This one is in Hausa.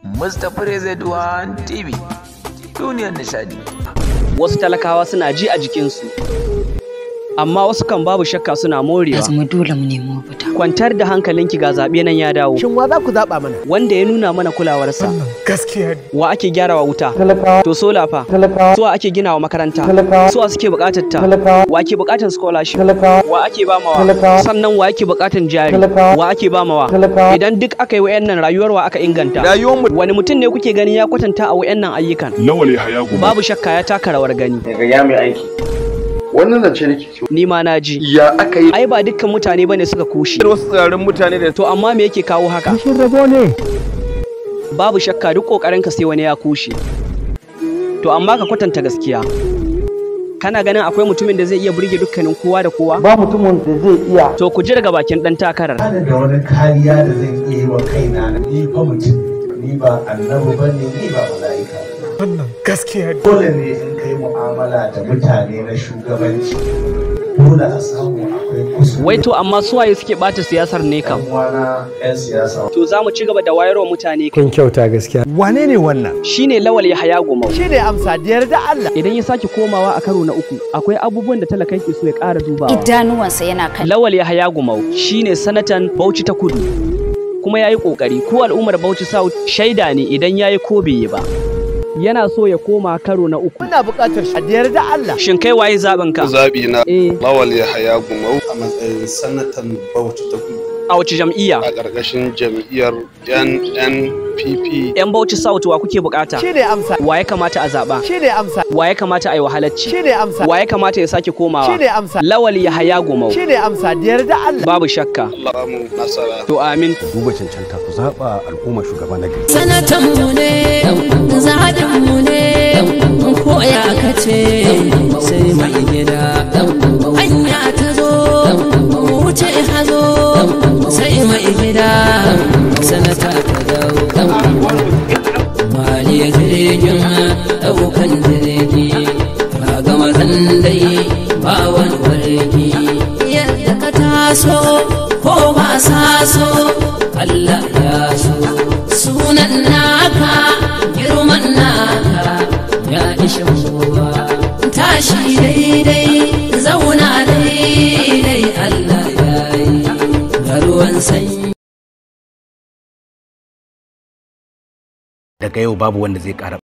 Mustapha Rezeduwan TV, duniyar nishadi. Wasu talakawa suna ji a jikinsu, amma wasu kan babu shakka suna morewa. Zama dole mu nemo mafita. Kwantar da hankalinki, ga zaɓe nan ya dawo. Shin wa za ku zaɓa mana? Wanda ya nuna mana kulawarsa. Gaskiya. Wa ake gyarawa wuta? To sola fa? Suwa ake ginawa makaranta? Suwa suke buƙatar ta? Wa ake buƙatar scholarship? Wa ake ba mawa? Sannan wa ake buƙatar jari? Wa ake ba mawa? Idan duk aka yi wayannan, rayuwar wa aka inganta? Wani mutum ne kuke gani ya kwatanta a wayannan ayyukan? Lawal Yahaya Gumau. Babu shakka ya taka rawar gani. Ya mai aiki. Wannan zance nake so. Ni ma na ji. Ya aka yi? Ai ba dukkan mutane bane suka kushe. Wasu tsirarin mutane da To amma me yake kawo haka? Shin rabo ne? Babu shakka duk kokarin ka sai wani ya kushe. To amma ka kwatanta gaskiya. Kana ganin akwai mutumin da zai iya burge dukkanin kowa da kowa? Ba mutumin da zai iya. To ku ji daga bakin dan takarar. Bani da wani kariya da zan iya yi wa kaina. Ni fa mutum, ni ba annabi bane, ni ba mala'ika. Wannan gaskiya. Dole ne in kai mu'amala da mutane na shugabanci, dole a samu akwai kuskure. Wai to amma suwaye suke bata siyasar ne kam? Yan uwana 'yan siyasa. To za mu ci gaba da wayarwa mutane. Kun kyauta gaskiya. Wane ne wannan? Shine Lawal Yahaya Gumau. Shi ne amsa da yarda Allah. Idan ya sake komawa a karo na uku, akwai abubuwan da talakai ke so ya ƙara dubawa. Idanuwansa yana kan. Lawal Yahaya Gumau shine sanatan Bauchi ta Kudu. Kuma yayi kokari, ko al'ummar Bauchi South shaida ne idan yayi ko bai yi ba. Yana so ya koma karo na uku. Muna buƙatar shi da yarda Allah. Shin kai waye zaɓin ka? Zaɓi na Eh. Lawal Yahaya Gumau a matsayin sanatan Bauchi ta Kudu A wace jam'iyya? a ƙarƙashin jam'iyyar NNPP. Yan Bauchi South, wa kuke bukata? Shi ne amsa. Wa ya kamata a zaɓa? Shi ne amsa. Wa ya kamata a yi wahalacci? Shi ne amsa. Wa ya kamata ya sake komawa? Shi ne amsa. Lawal Yahaya Gumau. Shi ne amsa da yarda Allah. Babu shakka. Allah ba mu nasara. To amin. Duba cancanta, ku zaɓa al'umma shugaba na gari. Sanatanmu ne, zaɓinmu ne, ko ya kace sai mai gida. Hanya ta zo, wuce hazo, sai mai gida, sanata ta dawo. Maliya jirgin ɗaukan jirgi, ba ga mazan dai ba wani wargi. Yadda ka taso ko ba sa so, Allah ya so. Sunan naka, girman naka, ya ishe kowa. Tashi daidai, zauna daidai, Allah ya yi. Ga ruwan sanyi. Daga yau babu wanda zai ƙara